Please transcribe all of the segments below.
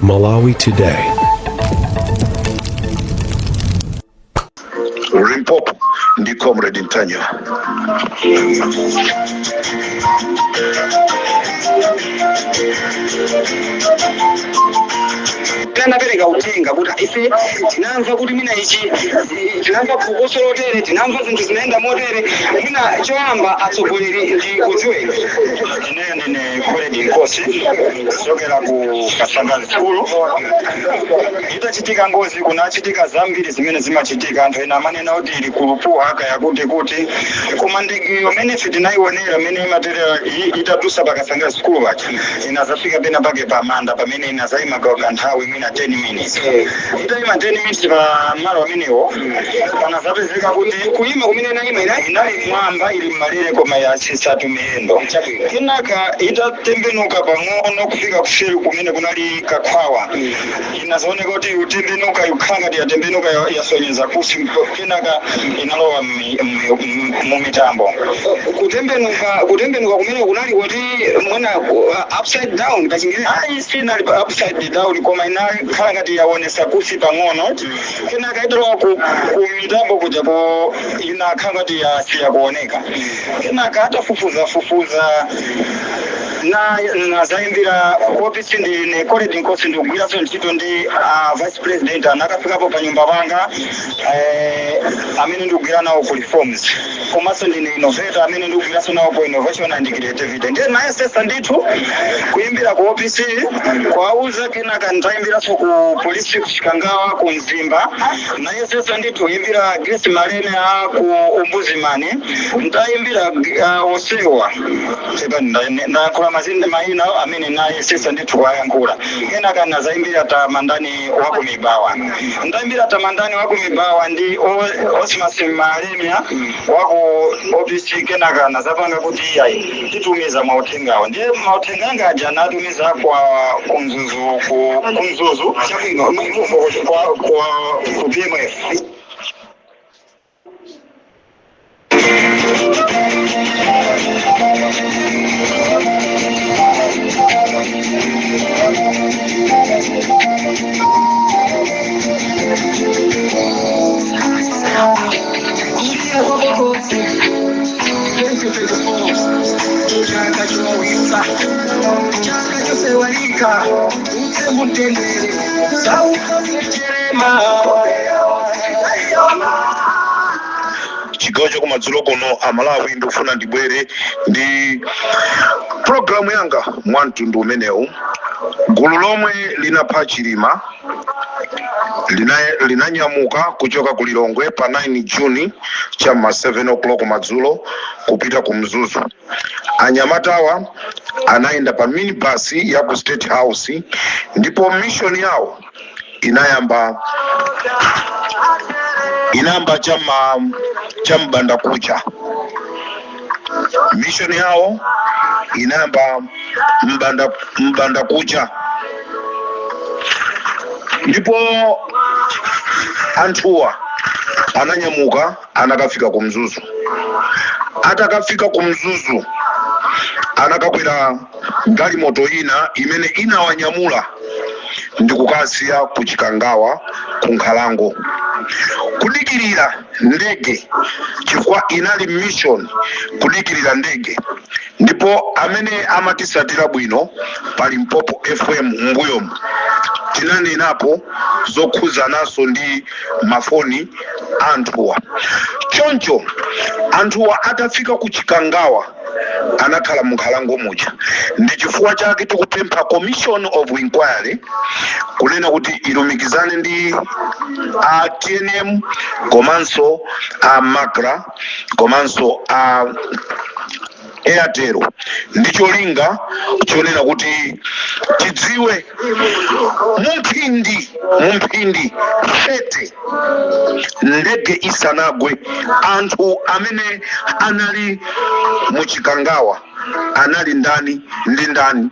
Malawi Today. Limpopo ndi Comrade Ntanyiwa. Anapereka uthenga kuti ife tinamva kuti mwina ichi, tinamva phokoso lotere, tinamva zinthu zinayenda motere. Mwina choyamba, atsogoleri, ndikudziweni. Ineyo ndine Comrade Nkosi kuchokera ku Kasangazi School. Itachitika ngozi, kunachitika zambiri zimene zimachitika. Anthu ena amanena kuti ili kulupuha kaya kuti kuti, koma ndegeyo imene ife tinayionera imene imaterera itadusa pa Kasangazi School paja, inazafika pena pake pa manda pamene inazayima kwa kanthawi mwina 10 minutes. Itayima 10 minutes pa malo amenewo, panazapezeka kuti Kuyima kumene inayima inali mwamba, ili mmalere, koma yatsitsatu miyendo. Kenaka itatembenuka pang'ono kufika kuseri kumene kunali kakhwawa, inazaoneka kuti utembenuka, ikukhala ngati yatembenuka, yasonyeza kusi. Kenaka inalowa mu mitambo. Kutembenuka kumene kunali kuti mwina upside down pachingerezi? Ayi, sinali upside down, koma inakhala ngati yaonesa kusi pang'ono. Kenaka italowa ku mitambo kuja ko, inakhala ngati yasiya kuoneka. Kenaka atafufuza fufuza na nazayimbira ofisi. Ndine Comrade Nkosi, ndikugwiranso ntchito ndi vice president. Anakafikapo pa nyumba panga, amene ndikugwira nawo ku reforms, komanso ndine innovator amene ndikugwiranso nawo ku innovation and creativity. Ndiye nayesesa ndithu kuyimbira ku ofisi kwauza. Kenaka ndayimbiranso ku polisi ku Chikangawa, ku Mzimba. Nayesesa ndithu kuyimbira Grace Malene a ku Ombudsman. Ndayimbira osewa. Ndayankhula mazina, mayina amene nayesesa ndithu kuwayankhula. Kenaka nazayimbira Tamandani wa ku Mibawa. Ndayimbira Tamandani wa ku Mibawa ndi Osmas Malemia wa ku ofisi. Kenaka nazapanga kuti iyayi, titumiza mauthengawo. Ndiye mauthenga anga aja anatumiza kwa kumzuzu, ku Mzuzu kwa ku PMF. Chaka chowawisa, chaka chosewalika, utse mutendere saukasecherema. Chigawo chakumadzulo kuno, Amalawi, ndikufuna ndibwere ndi programu yanga mwa mtundu umenewu. Gulu lomwe linapha Chilima linanyamuka kuchoka ku Lilongwe pa 9 Juni cham'ma 7 o'clock madzulo kupita ku Mzuzu. Anyamatawa anayenda pa minibus ya ku State House, ndipo mission yawo inayamba cham'banda kucha. Mission yawo inayamba mbanda kucha, ndipo anthuwa ananyamuka, anakafika ku Mzuzu. Atakafika ku Mzuzu, anakakwera galimoto ina imene inawanyamula ndi kukasiya ku Chikangawa ku nkhalango kudikirira ndege, chifukwa inali mission kudikirira ndege. Ndipo amene amatisatira bwino pa Limpopo FM mbuyomu, tinanenapo zokhuzananso ndi mafoni anthuwa. Choncho anthuwa atafika ku Chikangawa, anakhala mu nkhalango muja. Ndi chifukwa chake tikupempha commission of inquiry kunena kuti ilumikizane ndi a TNM komanso a MACRA komanso a Airtel, ndi cholinga chonena kuti tidziwe mumphindi 30 ndege isanagwe, anthu amene anali muchikangawa anali ndani ndi ndani.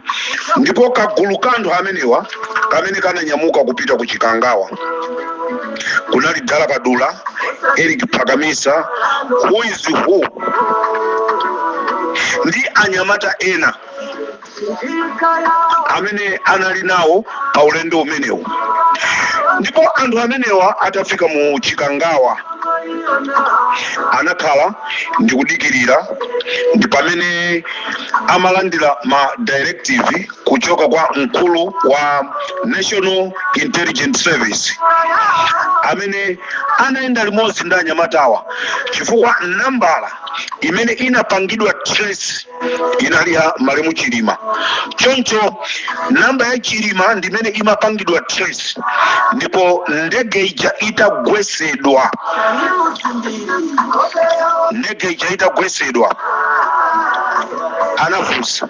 Ndipo kagulu ka anthu amenewa kamene kananyamuka kupita ku Chikangawa kunali Dala Kadula, Eric Phakamisa, who is who, ndi anyamata ena amene anali nawo Pa ulendo umenewu, ndipo anthu amenewa atafika mu Chikangawa anakhala ndikudikirira, ndi pamene amalandira ma directive kuchoka kwa mkulu wa National Intelligence Service amene anayenda limodzi ndi anyamatawa, chifukwa nambala imene inapangidwa trace inali ya malemu Chilima. Choncho namba ya Chilima ndimene imapangidwa trace. Ndipo ndege ija itagwesedwa, ndege ija itagwesedwa, anafunsa,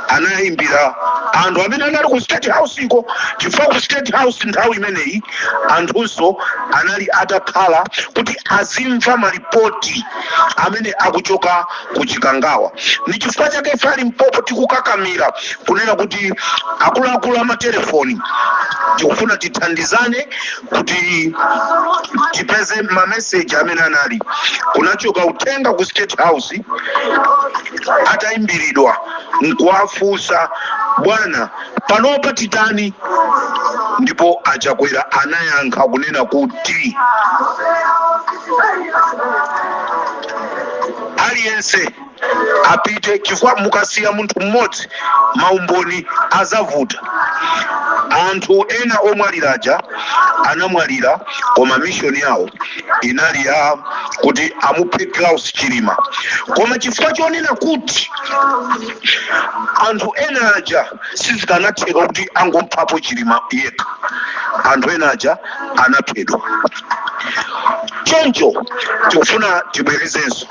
anayimbira anthu amene anali ku State House iko, chifukwa ku State House nthawi imeneyi anthunso anali atakhala kuti azimva malipoti amene akuchoka ku Chikangawa. Ni chifukwa chake ife a Limpopo tikukakamira kunena kuti akuluakulu amatelefoni, tikufuna tithandizane kuti tipeze mameseji amene anali kunachoka uthenga ku State House. Atayimbiridwa nkuwafunsa, "Bwana, panopa titani?" Ndipo aChakwera anayankha kunena kuti aliyense apite, chifukwa mukasiya munthu mmodzi maumboni azavuta. Anthu ena omwalira aja anamwalira, koma mission yawo inali ya kuti amuphe Klaus Chilima. Koma chifukwa chonena kuti anthu ena aja sizikanatheka kuti angomphapo Chilima yekha, anthu ena aja anaphedwa. Choncho tikufuna tibwerezenso,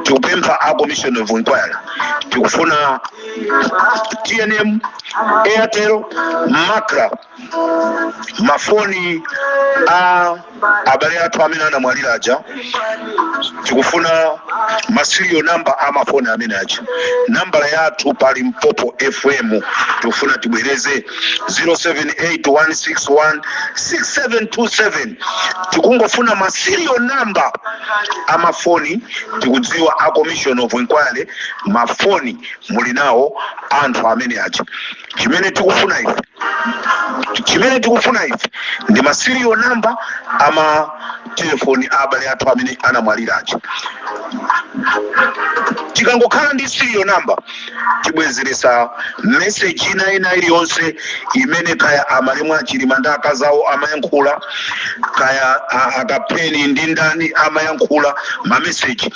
tikupempha a commission of inquiry, tikufuna TNM, Airtel, MACRA, mafoni a abale athu amene anamwalira aja, tikufuna ma serial number a mafoni amene aja. Nambala yathu pa Limpopo FM, tikufuna tibwereze, 0781616727. Tikungofuna ma serial number a mafoni. Tikudziwa a commission of inquiry mafoni muli nawo anthu amene aja. Chimene tikufuna ife ndi ma serial number ama telefoni a abale athu amene anamwalira aja. Tikangokhala ndi serial number, tibwezeresa message ina ina iliyonse imene kaya amalemu aChilima ndi akazawo amayankhula, kaya akapeni ndi ndani amayankhula mameseji.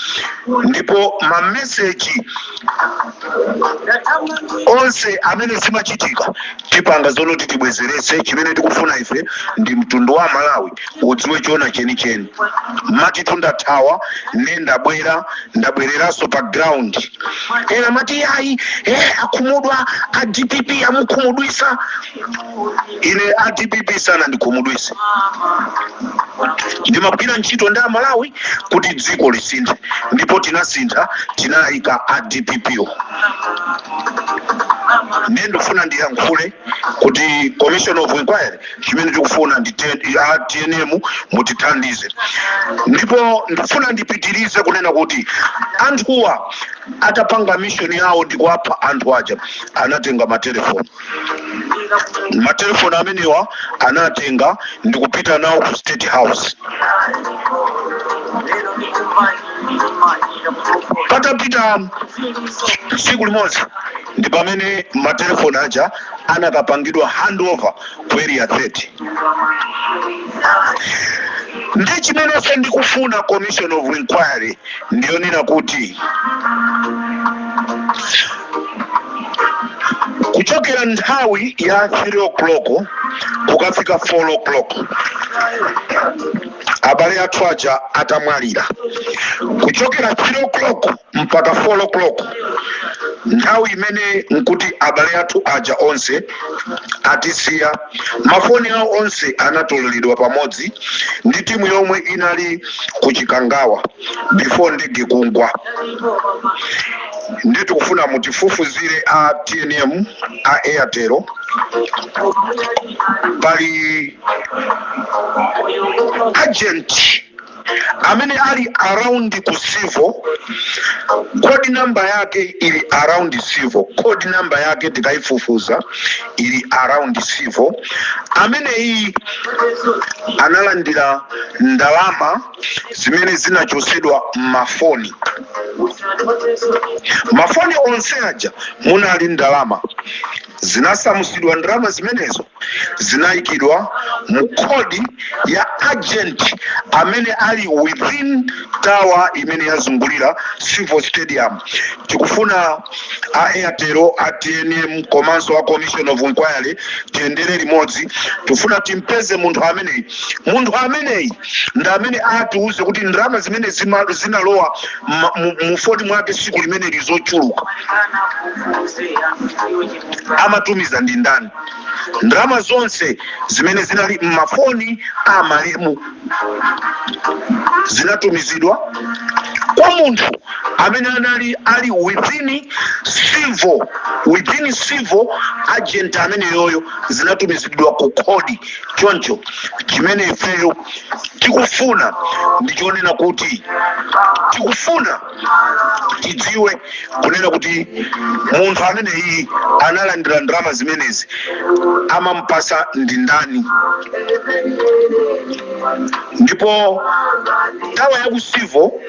Ndipo mameseji onse amene zimachitika, tipanga zonoti tibwezerese. Chimene tikufuna ife ndi mtundu wa Malawi udziwe chiona chenicheni. Matitu ndathawa ne ndabwera, ndabwereranso pa ground. Ena mati yayi, akhumudwa, a DPP amukhumudwisa. Ine a DPP sana ndikhumudwise. Ndimagwira ntchito ndi Amalawi kuti dziko lisinthe, ndipo tinasintha, tinayika a DPP o. Ndiye ndifuna ndiyankhule kuti commission of inquiry, chimene tikufuna ndi a TNM mutithandize. Ndipo ndifuna ndipitirize kunena kuti anthuwa atapanga mission yawo ndi kuwapha anthu aja, anatenga matelefoni. Matelefoni amenewa anatenga ndi kupita nawo ku State House. Patapita tsiku limodzi ndi pamene matelefoni aja anakapangidwa handover ku Area 30. Ndi chimenenso ndikufuna commission of inquiry ndiyonena kuti kuchokera nthawi ya 3 o'clock kukafika 4 o'clock, abale athu aja atamwalira, kuchokera 3 o'clock mpaka 4 o'clock, nthawi imene nkuti abale athu aja onse atisiya, mafoni awo onse anatoleredwa pamodzi ndi timu yomwe inali ku Chikangawa before ndege kugwa. Ndiye tikufuna mutifufuzire a TNM, a Airtel, pali agent Amene ali around ku Civo, code number yake ili around Civo, code number yake tikaifufuza ili around Civo. Amene iyi analandira ndalama zimene zinachosedwa mmafoni, mafoni onse aja munali ndalama, zinasamusidwa. Ndalama zimenezo zinayikidwa mu code ya agent amene ali within tower imene yazungulira Civo Stadium. Tikufuna a Airtel, a TNM komanso a Commission of Inquiry tiyendere limodzi. Tifuna timpeze munthu ameneyi. Munthu ameneyi ndi amene atiuze kuti ndalama zimene zinalowa mu foni mwake siku limene lizochuluka amatumiza ndi ndani. Ndalama zonse zimene zinali mmafoni amalemu zinatumizidwa kwa munthu amene anali ali within Civo, within Civo agent amene yoyo zinatumizidwa ku code. Choncho chimene ifeyo tikufuna ndichonena kuti tikufuna tidziwe kunena kuti munthu amene iyi analandira ndalama zimenezi amampasa ndi ndani. Ndipo tower ya ku Civo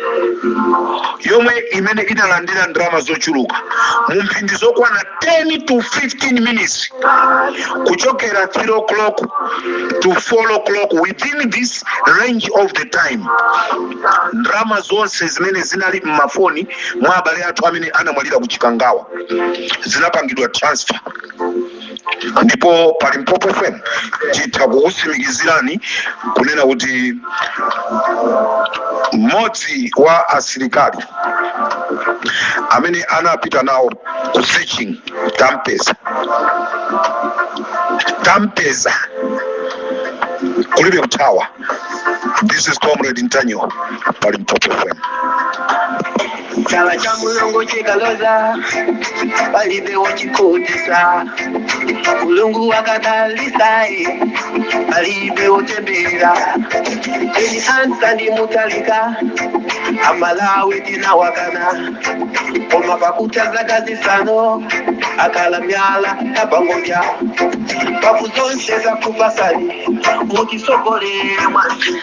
yomwe imene inalandira ndalama zochuluka mu mphindi zokwana 10 to 15 minutes, kuchokera 3 o'clock to 4 o'clock, within this range of the time, ndalama zonse zimene zinali mmafoni mwa abale athu amene anamwalira ku Chikangawa zinapangidwa transfer. Ndipo pa Limpopo FM titha kukutsimikizirani kunena kuti mmodzi wa asilikali amene anapita nawo ku searching tampeza, tampeza, kulibe kuthawa. This is Comrade Ntanyiwa pa Limpopo FM. Chala cha Mulungu chikaloza, palibe wochikotesa. Mulungu akadalisa, palibe wotembera. Eni ansa ndi Mutalika, Amalawi tinawakana, koma pakuta zaka 5 akala myala tapangodya papu zonse zakupasani mutisogolere mwantu.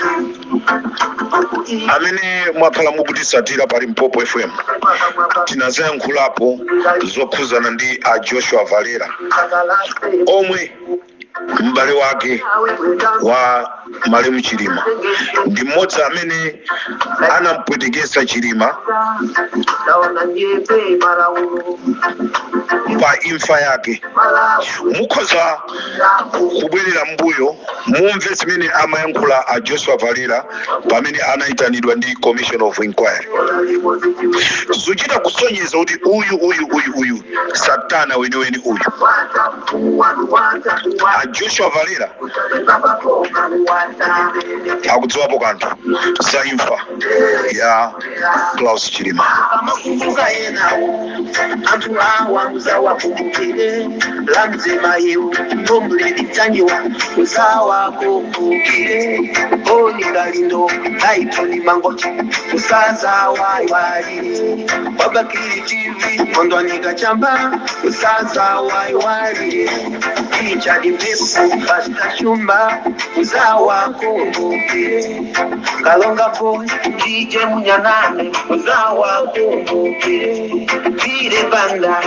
Amene mwakhala mukutisatira pa Limpopo FM, tinazayankhulapo zokhuzana ndi a Joshua Valera omwe m'bale wake wa malemu Chilima ndi mmodzi amene anampwetekesa Chilima pa imfa yake. Mukhoza kubwerera mbuyo mumve zimene amayankhula a Joshua Valera pamene anayitanidwa ndi Commission of Inquiry. Zuchita kusonyeza kuti uyu uyu uyu uyu satana weniweni uyu. A Joshua Valera akudziwapo kanthu za imfa ya Klaus Chilima. Amakumbuka enawo anthu awa, muzawakumbukire lamzema iwo Comrade Ntanyiwa, muzawakumbukire Bon Kalindo, Taitoni Mangochi, musazawaiwalire Wabakili TV, Kondwanika Chamba, musazawaiwalire Richard Mpepu, Pastor Shumba, muzawakumbukire Kalonga Boy, DJ Munyanane, muzawakumbukire Pire Banda,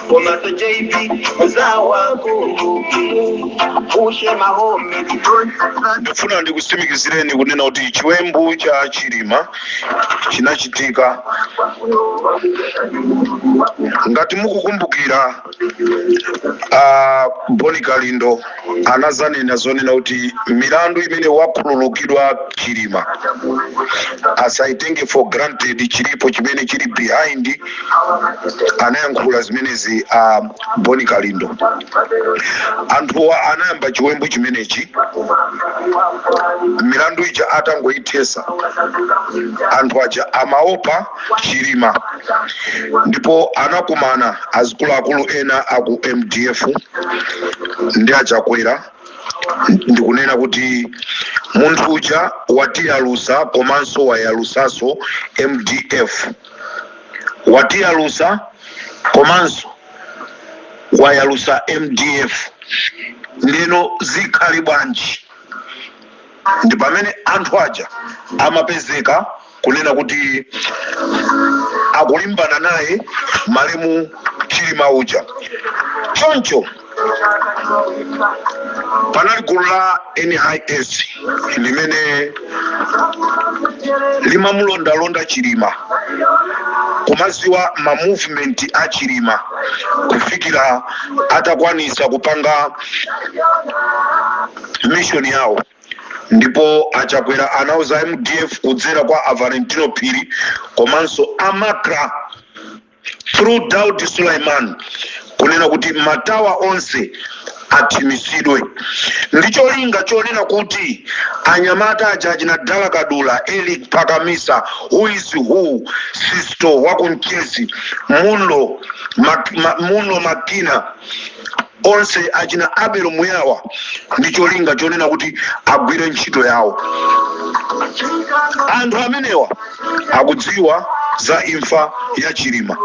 Komaso JP, muzawakumbukire Ushe Mahome. Ndifuna ndikutsimikizireni kunena kuti chiwembu cha Chilima chinachitika. Ngati mukukumbukira, Boni Kalindo anazanena zonena kuti milandu imene wakhululukidwa Chilima asaitenge for granted, chilipo chimene chili behind. Anayankhula zimenezi Boni Kalindo. Anthuwa anayamba chiwembu chimenechi milandu ija atangoyithesa. Anthu aja amaopa Chilima ndipo anakumana azikuluakulu ena aku MDF ndi Achakwera ndikunena kuti Munthu uja watiyalusa, komanso wayalusanso MDF. Watiyalusa komanso wayalusa MDF. Ndeno zikhale bwanji? Ndi pamene anthu aja amapezeka kunena kuti akulimbana naye malemu Chilima uja. Choncho panali gulu la NIS limene limamulondalonda Chilima, kumaziwa ma movement a Chilima, kufikira atakwanisa kupanga mission yawo. Ndipo aChakwera anauza MDF kudzera kwa aValentino Phiri komanso aMACRA through Daud Sulaiman kunena kuti matawa onse athimisidwe, ndi cholinga chonena kuti anyamata aja, achina Dala Kadula, Eric Pakamisa, who is who, Sisto wakumchezi, Muno Muno Makina, onse achina Abelo Muyawa, ndi cholinga chonena kuti agwire ntchito yawo. Anthu amenewa akudziwa za imfa ya Chilima,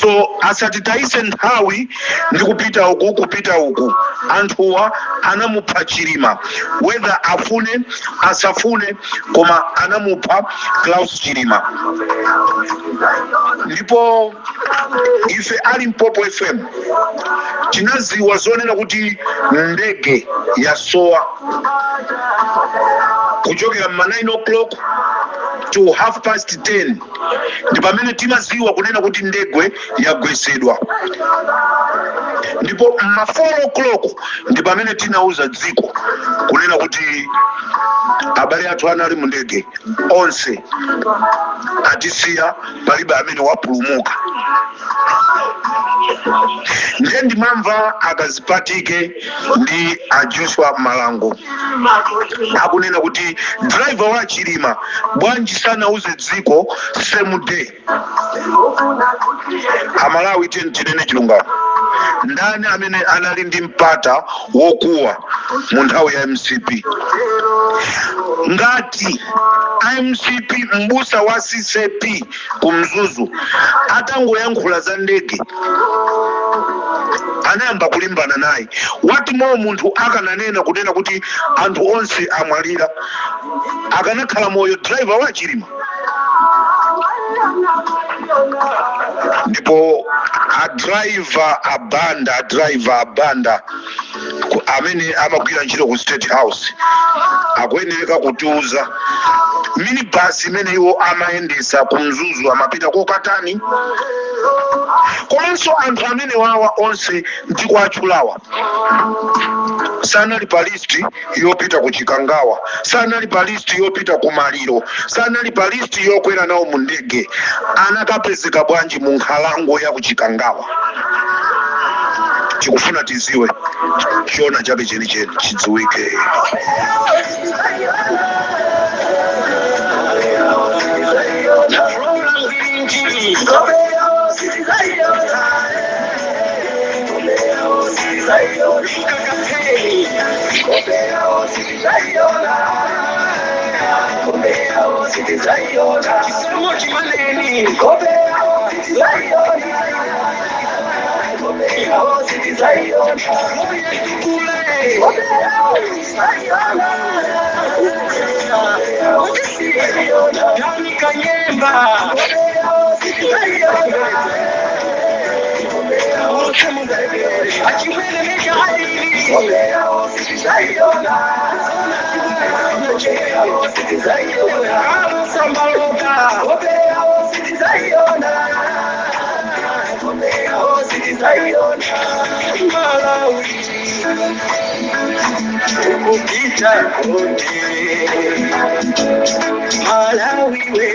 so asatitayise nthawi ndi kupita uku, kupita uku. Anthuwa anamupha Chilima, whether afune asafune, koma anamupha Klaus Chilima. Ndipo ife ali Mpopo FM tinaziwa zonena kuti ndege yasowa kuchokera ma 9 o'clock to half past 10. Ndi pamene timaziwa kunena kuti ndege yagwesedwa. Ndipo ma 4 o'clock ndi pamene tinauza dziko kunena kuti abale athu anali mu ndege onse atisiya, palibe amene wapulumuka. Ndiye ndimamva akazipatike ndi a Joshua Malango akunena kuti driver wa Chilima bwanji sanauze dziko same day? Amalawi, tiyeni tinene chilungamo. Ndani amene anali ndi mpata wokuwa mu nthawi ya MCP? Ngati MCP, mbusa wa CCAP ku Mzuzu atangoyankhula za ndege anayamba kulimbana naye, what more munthu akananena kunena kuti anthu onse amwalira? Akanakhala moyo driver wa Chilima? Ndipo adriver abanda, adriver abanda amene amagwira ntchito ku State House akuyenereka kutiuza minibus imene iwo amayendesa ku Mzuzu amapita kokatani. Komanso anthu amene wawa onse ndikuatchulawa sanali pa list yopita ku Chikangawa, sanali pa list yopita ku maliro, sanali pa list yokwera nawo mu ndege. Anakapezeka bwanji mu nkhalango ya ku Chikangawa? Tikufuna tiziwe chiona chake chenicheni chidziwike. Kupita kote Malawi we,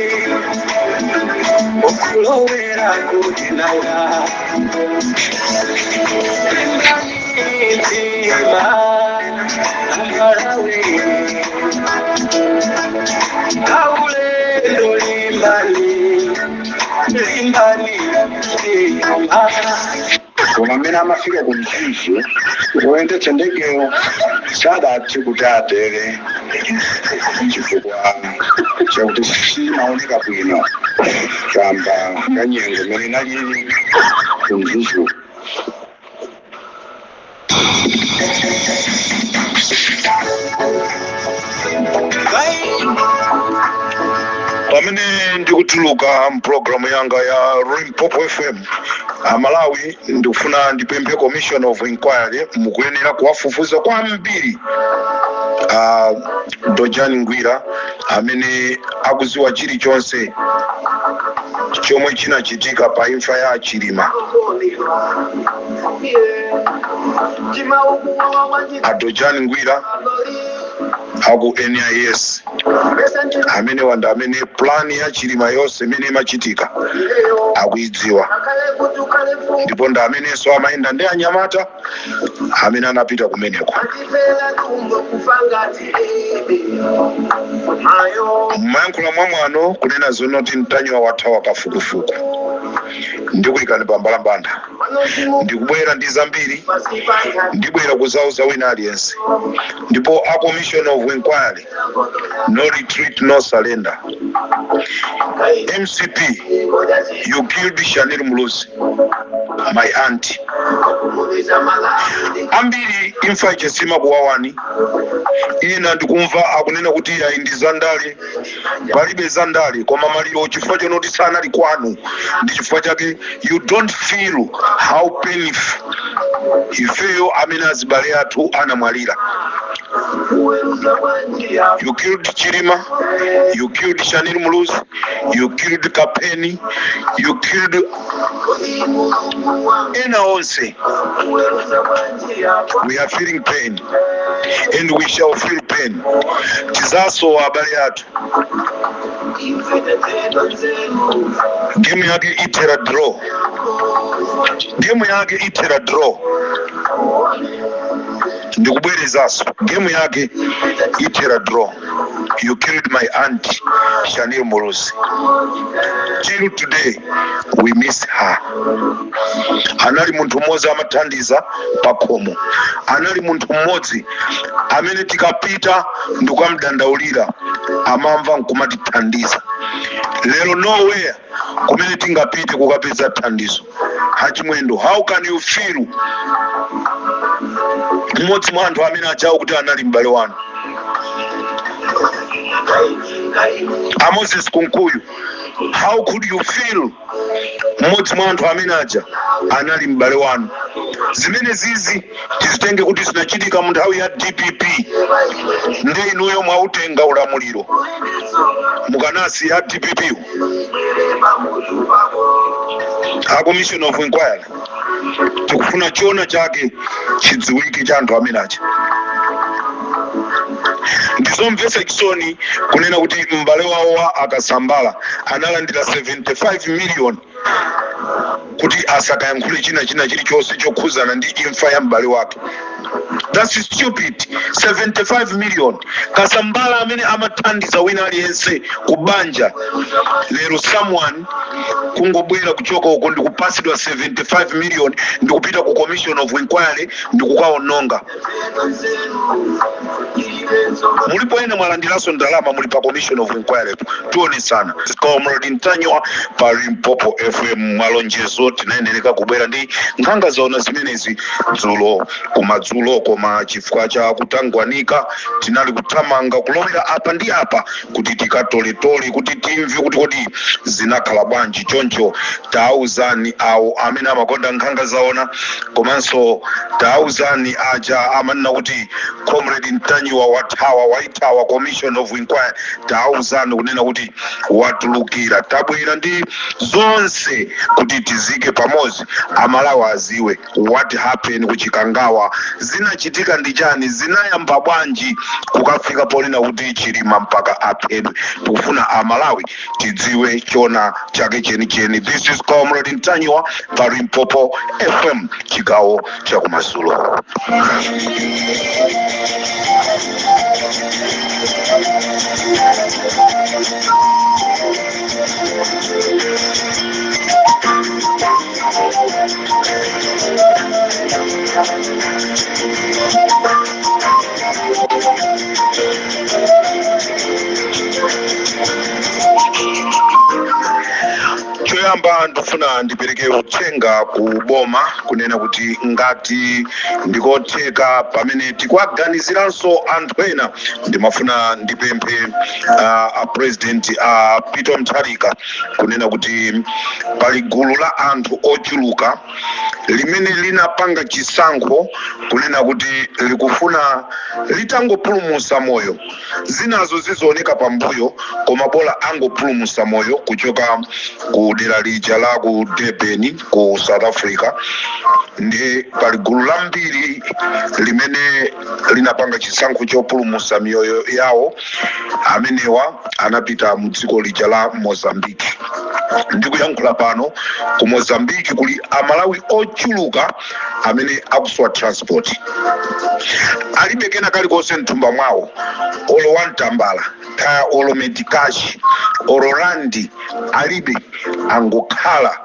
okulowera kuti nanga mitima Malawi aulendo, limbani, limbani mtima. Koma amene amafika ku Mzuzu woyendetsa ndegeyo Sadathe kuti atere chifukwa chakuti simaoneka bwino kamba kanyengo imene inalili kuMzuzu. Pamene ndikutuluka mpulogalamu yanga ya Limpopo FM, Amalawi, ndikufuna ndipemphe commission of inquiry. Mukuyenera kuwafufuza kwambiri Dojani Ngwira amene akuziwa chilichonse chomwe chinachitika pa imfa ya Chilima. Adojani Ngwira aku NIS amene wanda amene plan ya Chilima yonse imene imachitika akuidziwa, ndipo ndi amenenso amayenda ndi anyamata amene anapita kumeneko. Mmayankhula mwamwano kunena zonoti Mtanyiwa wathawa kafukufuku, ndikuyikani pambalambanda. Ndikubwera ndi zambiri, ndibwera kuzauza wina aliyense. Ndipo a commission of inquiry, no retreat, no surrender. MCP, you killed Shanil Muluzi, my aunt. Ambiri imfa ichesima kuwawani. Ina ndikumva akunena kuti ayi, ndi zandale. Palibe zandale, koma maliro, chifukwa chonoti sanali kwanu, ndi chifukwa chake you don't feel how painful ifeyo amene azibale athu anamwalira. You killed Chilima, you killed Shanil Muluzi, you killed Kapeni, you killed ena onse. We are feeling pain and we shall feel pain. Tizasowa abale athu. Game yake ithera draw, game yake ithera draw. Ndikubwerezanso, game yake ithera draw. You killed my aunt Shanil Muluzi. Till today we miss her. Anali munthu mmodzi amathandiza pakhomo, anali munthu mmodzi amene tikapita ndikukamdandaulira amamva nkumatithandiza. Lero nowhere kumene tingapite kukapeza thandizo. Hachimwendo, how can you feel mmodzi mwa anthu amene ajawo kuti anali m'bale wanu? A Moses Kunkuyu, how could you feel mmodzi mwa anthu amene aja anali m'bale wanu? Zimene zizi tizitenge kuti zinachitika mu nthawi ya DPP, nde inuyo mwautenga ulamuliro, mukanasi ya DPP. A commission of inquiry, tikufuna chiona chake chidziwike cha anthu amene aja. Ndizomvetsa chisoni kunena kuti m'bale wawo wa Akasambala analandira 75 million kuti asakayankhule china chilichonse chokhuzana ndi imfa ya m'bale wake. That's stupid. 75 million, Kasambala amene amathandiza wina aliyense ku banja, lero someone kungobwera kuchoka uko ndikupasidwa 75 million ndikupita ku commission of inquiry ndikukaononga. Mulipo ena mwalandiranso ndalama, muli pa commission of inquiry, tionesana. Comrade Mtanyiwa pa Limpopo FM. Mwalonjezo tinayenereka kubwera ndi nkhanga zaona zimenezi dzulo kumadzulo, koma chifukwa cha kutangwanika tinali kuthamanga kulowera apa ndi apa kuti tikatoletole, kuti timve kuti kodi zinakhala bwanji. Choncho tauzani awo amene amakonda nkhanga zaona, komanso tauzani aja amanena kuti Comrade Mtanyiwa wathawa, waithawa commission of inquiry, tauzani kunena kuti watulukira. Tabwera ndi zonse kuti tizike pamodzi, Amalawi aziwe what happened kuChikangawa, zinachitika ndi chani, zinayamba bwanji kukafika ponena kuti Chilima mpaka aphedwe. Tikufuna Amalawi tidziwe chona chake chenicheni. This is Comrade Mtanyiwa pa Limpopo FM, chigawo chakumadzulo. Choyamba, ndifuna ndipereke uthenga ku boma kunena kuti ngati ndikotheka, pamene tikuwaganiziranso anthu ena, ndimafuna ndipemphe a President Peter Mutharika kunena kuti pali gulu la anthu ochuluka limene linapanga chisankho kunena kuti likufuna litangopulumutsa moyo, zinazo zizioneka pambuyo, koma bola angopulumutsa moyo kuchoka ku dera lija la ku Durban ku South Africa. Ndi pali gulu lambiri limene linapanga chisankho chopulumutsa miyoyo yawo. Amenewa anapita mu dziko lija la Mozambique. Ndikuyankhula pano, ku Mozambique kuli Amalawi ochuluka amene akusowa transport, alibe kena kalikonse mthumba mwawo, olo wamtambala kaya olo meticais olo randi alibe, angokhala.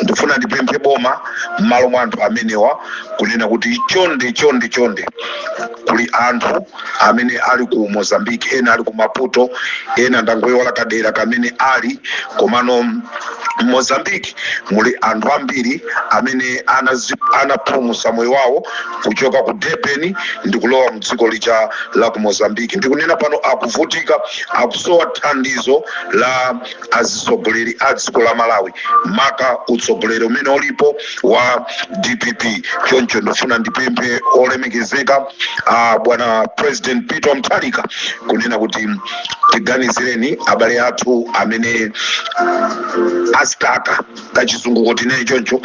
Ndifuna ndipemphe boma m'malo mwa anthu amenewa kunena kuti chonde, chonde, chonde, kuli anthu amene ali ku Mozambique, ena ali ku Maputo, ena ndangoyiwala kadera kamene ali, komano Mozambique muli anthu ambiri amene anapulumutsa moyo wawo kuchoka ku Durban ndi kulowa mdziko lija la ku Mozambique. Ndikunena pano akuvutika, akusowa thandizo la azitsogoleri a dziko la Malawi, maka utsogoleri umene ulipo wa DPP. Choncho ndifuna ndipemphe olemekezeka bwana President Peter Mutharika kunena kuti tiganizireni abale athu amene astaka, kachizunguko tinene choncho,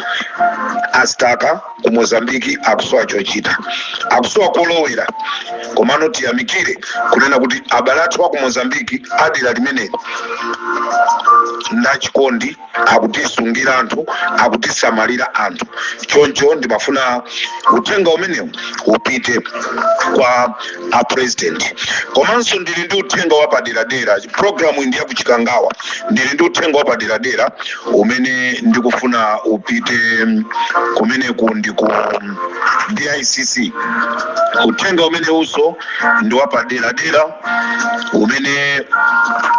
astaka ku Mozambiki, akusowa chochita, akusowa kolowera. Komano tiyamikire kunena kuti abale athu aku Mozambiki, adera limeneli ndachikondi, akutisungira anthu, akutisamalira anthu. Choncho ndimafuna uthenga umenewu upite kwa a President. Komanso ndili ndi uthenga wapaderadera. Programu ndi yakuchikangawa. Ndili ndi uthenga wapaderadera umene ndikufuna upite kumeneku ndi ku BICC. Uthenga umene uso ndi wapaderadera umene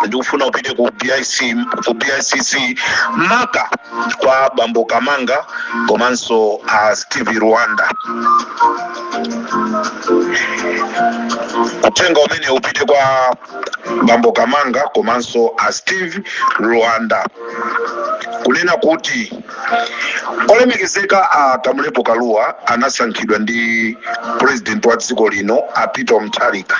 ndikufuna upite ku BIC, ku BICC, maka kwa bambo Kamanga komanso a Steve Rwanda. Uthenga umene upite kwa bambo Kamanga komanso a Steve Rwanda kunena kuti olemekezeka a Kamlepo Kalua anasankhidwa ndi President wa dziko lino a Peter Mutharika.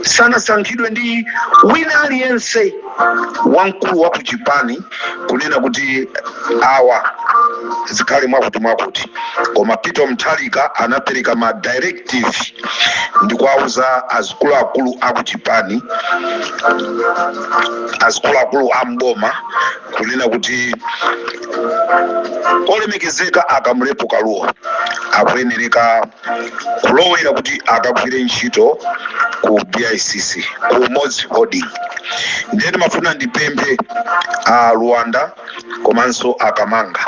Sanasankhidwe ndi wina aliyense wamkulu wa kuchipani kunena kuti awa zikhale mwakuti mwakuti, koma Peter Mutharika anapereka ma directive ndi kuwauza azikuluakulu akuchipani, azikuluakulu a mboma kunena kuti olemekezeka aKamlepo Kalua akuyenereka kulowera kuti akagwire ntchito ku BICC, ku Umodzi Holding. Ndiye ndimafuna ndipemphe a Rwanda komanso aKamanga,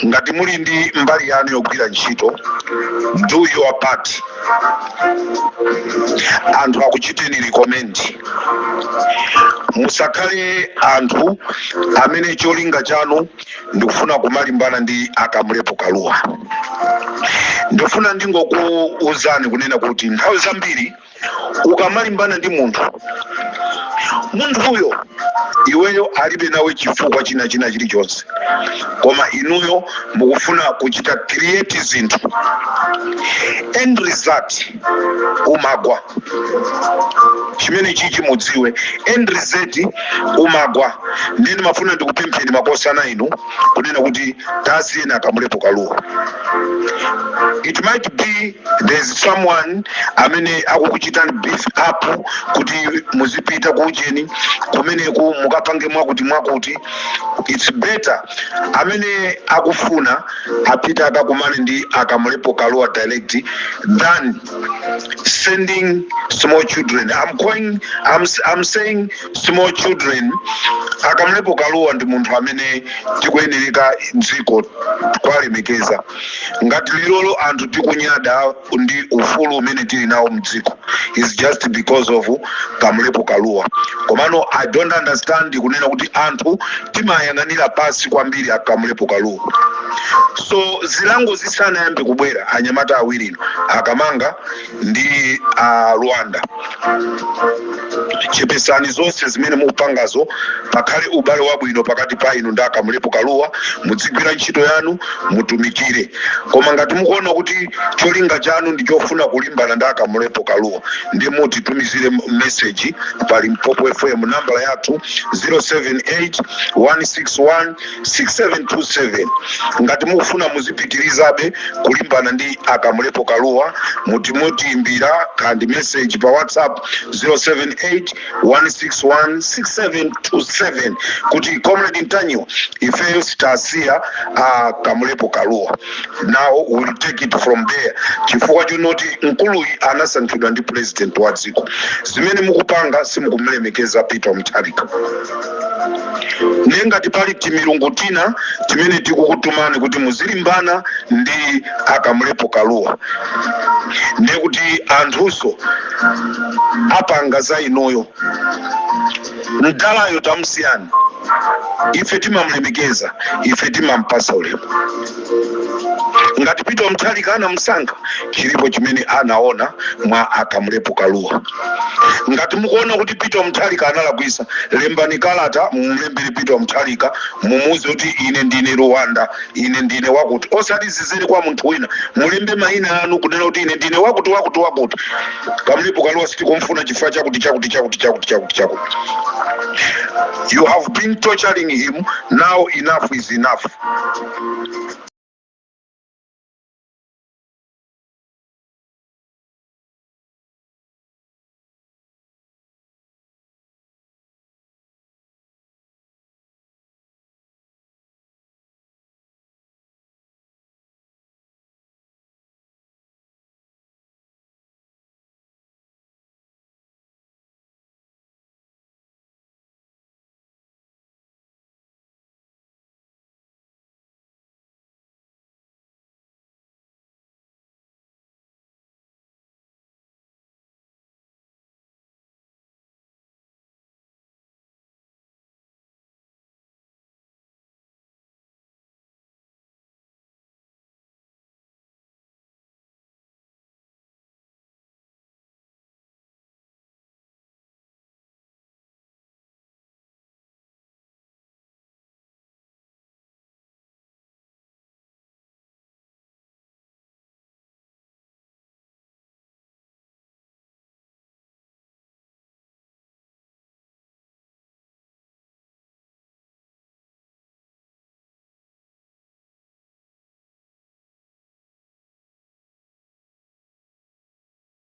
ngati muli ndi mbali yanu yogwira ntchito, do your part. Anthu akuchiteni recommend. Musakhale anthu amene cholinga chanu ndikufuna kumalimbana ndi aKamlepo Kalua. Ndifuna ndingokuuzani kunena kuti nthawi zambiri ukamalimbana ndi munthu, munthuyo iweyo alibe nawe chifukwa china china chilichonse, koma inuyo mukufuna kuchita create zinthu, end result umagwa. Chimene chichi mudziwe, end result umagwa. Ndiye ndimafuna ndikupempheni makosana inu kunena kuti tasiyeni aKamlepo Kalua. It might be there's someone amene akukuchitani beef up kuti muzipita kuujeni kumeneku mukapange mwakuti mwakuti. It's better amene akufuna apite akakumane ndi aKamlepo Kalua direct than sending small children. I'm saying small children. AKamlepo Kalua ndi munthu amene tikuyenereka dziko kwalemekeza. Ngati lilolo anthu tikunyada ndi ufulu umene tili nawo mdziko. Is just because of Kamlepo Kalua. Komano I don't understand kunena kuti anthu timayang'anira pasi kwambiri a Kamlepo Kalua. So zilango zisanayambe kubwera, anyamata awirino, akamanga ndi a Rwanda, chepesani zonse zimene mukupangazo. Pakhale ubale wabwino pakati pa inu ndi aKamlepo Kalua. Muzigwira ntchito yanu, mutumikire. Koma ngati mukuona kuti cholinga chanu ndi chofuna kulimbana ndi aKamlepo Kalua, ndi mutitumizire message pa Limpopo FM, nambala yathu 078 161 6727. Ngati mukufuna muzipitirizabe kulimbana ndi aKamlepo Kalua, mutimutiimbira kandi message pa WhatsApp 078 161 6727 kuti, "Comrade Ntanyiwa, ifeyo sitasiya Kamlepo Kalua." Now we'll take it from there, chifukwa chonoti mkuluyi anasankhidwa ndi president wa dziko. Zimene mukupanga, simukumulemekeza Peter Mutharika. Nengati pali timilungu tina timene tikukutumani kuti muzilimbana ndi aKamlepo Kalua, ndiye kuti anthunso apanga za inuyo. Mdalayo tamusiyani, ife timamulemekeza, ife timampasa ulemu. Ngati Peter Mutharika anamusankha, chilipo chimene anaona mwa aKamlepo Kalua. Ngati mukuona kuti Peter Mutharika analakwisa, lembani kalata, mumulembere Peter Mutharika, mumuuze kuti ine ndine Rwanda, ine ndine wakuti. Osati zizere kwa munthu wina. Mulembe mayina anu kunena kuti ine ndine wakuti, wakuti, wakuti, Kamlepo Kalua sitikumfuna chifukwa chakuti, chakuti, chakuti, chakuti, chakuti, chakuti. You have been torturing him. Now enough is enough.